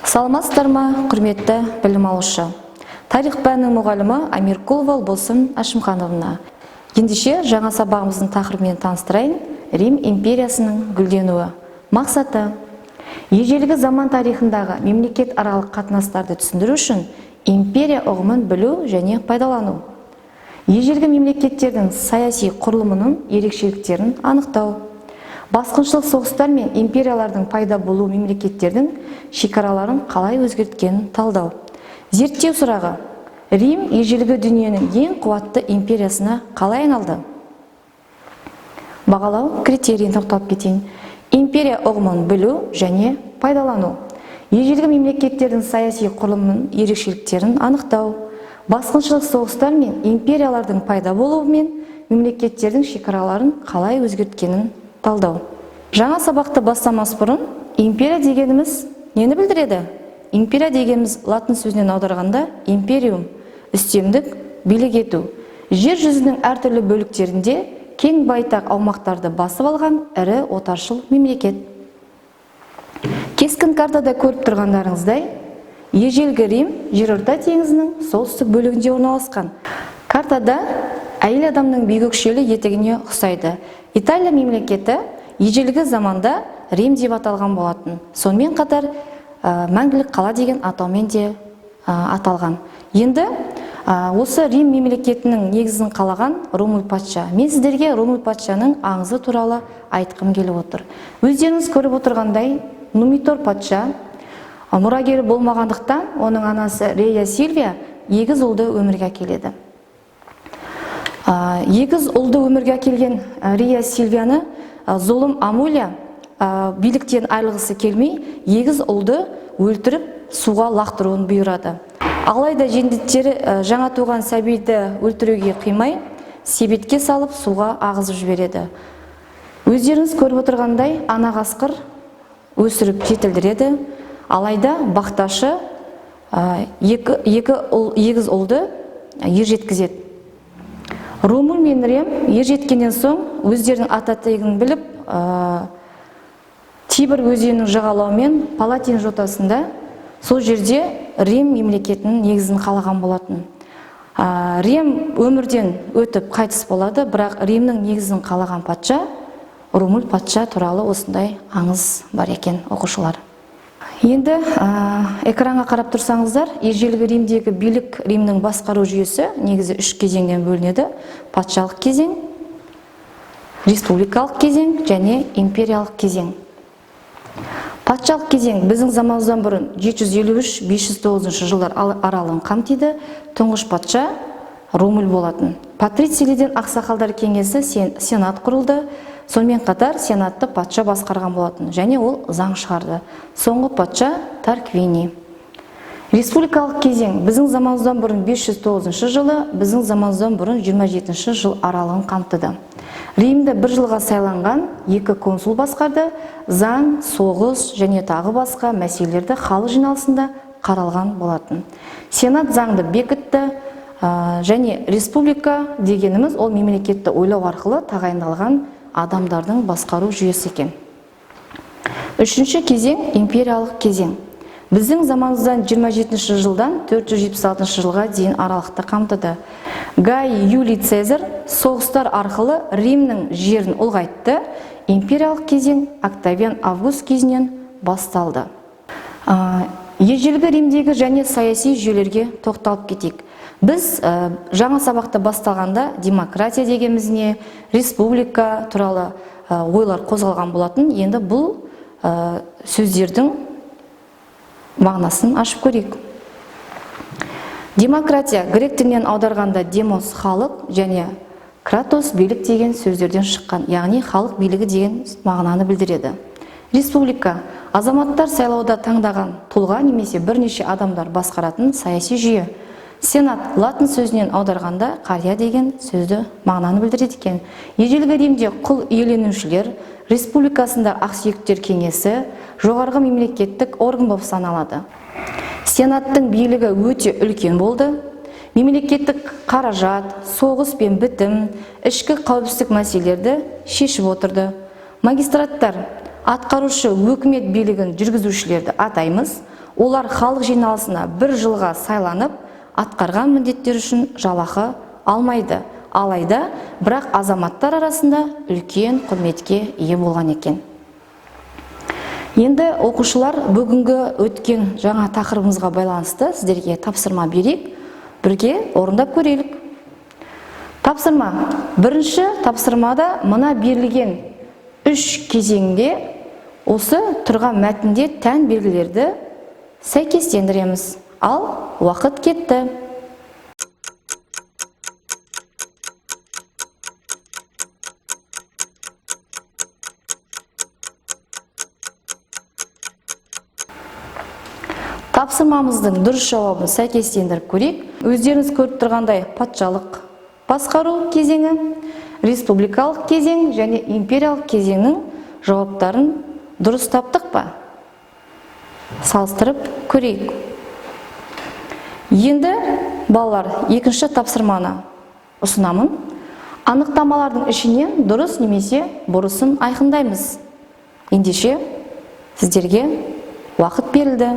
Саламатсыздар ма, құрметті білім алушы! Тарих пәнінің мұғалімі Амиркулова Ұлболсын Әшімхановна. Ендеше, жаңа сабағымыздың тақырыбымен таныстырайын: Рим империясының гүлденуі. Мақсаты: ежелгі заман тарихындағы мемлекетаралық қатынастарды түсіндіру үшін империя ұғымын білу және пайдалану, ежелгі мемлекеттердің саяси құрылымының ерекшеліктерін анықтау, басқыншылық соғыстар мен империялардың пайда болуы мемлекеттердің шекараларын қалай өзгерткенін талдау. Зерттеу сұрағы: Рим ежелгі дүниенің ең қуатты империясына қалай айналды? Бағалау критерийін тоқталып кетейін. Империя ұғымын білу және пайдалану, ежелгі мемлекеттердің саяси құрылымының ерекшеліктерін анықтау, басқыншылық соғыстар мен империялардың пайда болуымен мемлекеттердің шекараларын қалай өзгерткенін талдау. Жаңа сабақты бастамас бұрын, империя дегеніміз нені білдіреді? Империя дегеніміз латын сөзінен аударғанда империум – үстемдік, билік ету. Жер жүзінің әртүрлі бөліктерінде кең байтақ аумақтарды басып алған ірі отаршыл мемлекет. Кескін картада көріп тұрғандарыңыздай, ежелгі Рим Жерорта теңізінің солтүстік бөлігінде орналасқан. Картада әйел адамның биік өкшелі етігіне ұқсайды. Италия мемлекеті ежелгі заманда Рим деп аталған болатын. Сонымен қатар мәңгілік қала деген атаумен де аталған. Енді осы Рим мемлекетінің негізін қалаған Ромул патша. Мен сіздерге Ромул патшаның аңызы туралы айтқым келіп отыр. Өздеріңіз көріп отырғандай, Нумитор патша мұрагері болмағандықтан, оның анасы Рея Сильвия егіз ұлды өмірге әкеледі. Егіз ұлды өмірге әкелген Рия Сильвияны зұлым Амулия биліктен айырылғысы келмей, егіз ұлды өлтіріп, суға лақтыруын бұйырады. Алайда жендеттері жаңа туған сәбиді өлтіруге қимай, себетке салып, суға ағызып жібереді. Өздеріңіз көріп отырғандай, ана қасқыр өсіріп жетілдіреді. Алайда бақташы екі ұл, егіз ұлды ержеткізеді. Ромул мен Рем ержеткеннен соң, өздерінің ата тегін біліп, Тибр өзенінің жағалауымен Палатин жотасында, сол жерде Рим мемлекетінің негізін қалаған болатын. Рем өмірден өтіп, қайтыс болады, бірақ Римнің негізін қалаған патша Ромул патша туралы осындай аңыз бар екен, оқушылар. Енді экранға қарап тұрсаңыздар, ежелгі Римдегі билік, Римнің басқару жүйесі негізі үш кезеңнен бөлінеді: патшалық кезең, республикалық кезең және империялық кезең. Патшалық кезең біздің заманымыздан бұрын 753-509 жылдар аралығын қамтиды. Тұңғыш патша Ромул болатын. Патрицийлерден ақсақалдар кеңесі, сенат құрылды. Сонымен қатар сенатты патша басқарған болатын және ол заң шығарды. Соңғы патша Тарквини. Республикалық кезең біздің заманымыздан бұрын 509 жылы, біздің заманымыздан бұрын 27 жыл аралығын қамтыды. Римді бір жылға сайланған екі консул басқарды. Заң, соғыс және тағы басқа мәселелерді халық жиналысында қаралған болатын. Сенат заңды бекітті. Және республика дегеніміз ол мемлекетті ойлау арқылы тағайындалған адамдардың басқару жүйесі екен. Үшінші кезең – империялық кезең. Біздің заманымыздан 27 жылдан 476 жылға дейін аралықты қамтыды. Гай Юлий Цезарь соғыстар арқылы Римнің жерін ұлғайтты. Империялық кезең Октавиан Август кезінен басталды. Ежелгі Римдегі және саяси жүйелерге тоқталып кетейік. Біз жаңа сабақты басталғанда демократия дегеніміз не, республика туралы ойлар қозғалған болатын. Енді бұл сөздердің мағынасын ашып көрейік. Демократия грек тілінен аударғанда демос – халық және кратос – билік деген сөздерден шыққан, яғни халық билігі деген мағынаны білдіреді. Республика – азаматтар сайлауда таңдаған тұлға немесе бірнеше адамдар басқаратын саяси жүйе. Сенат латын сөзінен аударғанда қария деген сөзді, мағынаны білдіреді екен. Ежелгі Римде құл иеленушілер республикасында ақсүйектер кеңесі жоғарғы мемлекеттік орган болып саналады. Сенаттың билігі өте үлкен болды. Мемлекеттік қаражат, соғыс пен бітім, ішкі қауіпсіздік мәселелерді шешіп отырды. Магистраттар – атқарушы өкімет билігін жүргізушілерді атаймыз. Олар халық жиналысына бір жылға сайланып, атқарған міндеттер үшін жалақы алмайды. Алайда, бірақ азаматтар арасында үлкен құрметке ие болған екен. Енді оқушылар, бүгінгі өткен жаңа тақырыбымызға байланысты сіздерге тапсырма берейік, бірге орындап көрелік. Тапсырма. Бірінші тапсырмада мына берілген үш кезеңде осы тұрған мәтінде тән белгілерді сәйкестендіреміз. Ал уақыт кетті. Тапсырмамыздың дұрыс жауабын сәйкестендіріп көрейік. Өздеріңіз көріп тұрғандай, патшалық басқару кезеңі, республикалық кезең және империялық кезеңнің жауаптарын дұрыс таптық па? Салыстырып көрейік. Енді балалар, екінші тапсырманы ұсынамын. Анықтамалардың ішінен дұрыс немесе бұрысын айқындаймыз. Ендеше сіздерге уақыт берілді.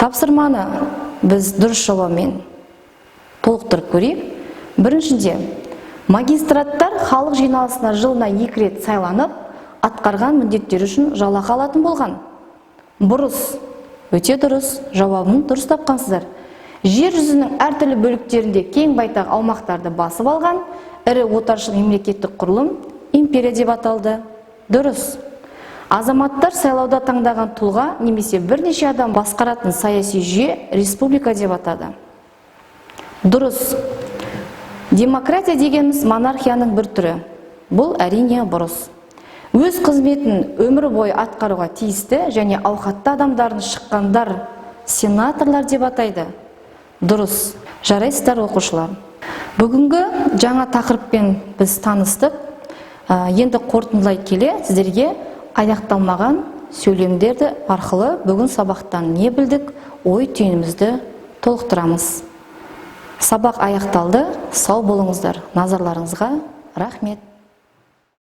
Тапсырманы біз дұрыс жауабымен толықтырып көрейік. Біріншіде, магистраттар халық жиналысына жылына 2 рет сайланып, атқарған міндеттері үшін жалақы алатын болған. Бұрыс, өте дұрыс, жауабын дұрыс тапқансыздар. Жер жүзінің әртүрлі бөліктерінде кең байтақ аумақтарды басып алған ірі отаршыл мемлекеттік құрылым империя деп аталды. Дұрыс. Азаматтар сайлауда таңдаған тұлға немесе бірнеше адам басқаратын саяси жүйе республика деп атады. Дұрыс. Демократия дегеніміз монархияның бір түрі. Бұл әрине бұрыс. Өз қызметін өмір бойы атқаруға тиісті және ауқатты адамдарын шыққандар сенаторлар деп атайды. Дұрыс. Жарайсыздар, оқушылар. Бүгінгі жаңа тақырыппен біз таныстық. Енді қорытындылай келе сіздерге аяқталмаған сөйлемдерді арқылы бүгін сабақтан не білдік, ой түйінімізді толықтырамыз. Сабақ аяқталды. Сау болыңыздар. Назарларыңызға рахмет.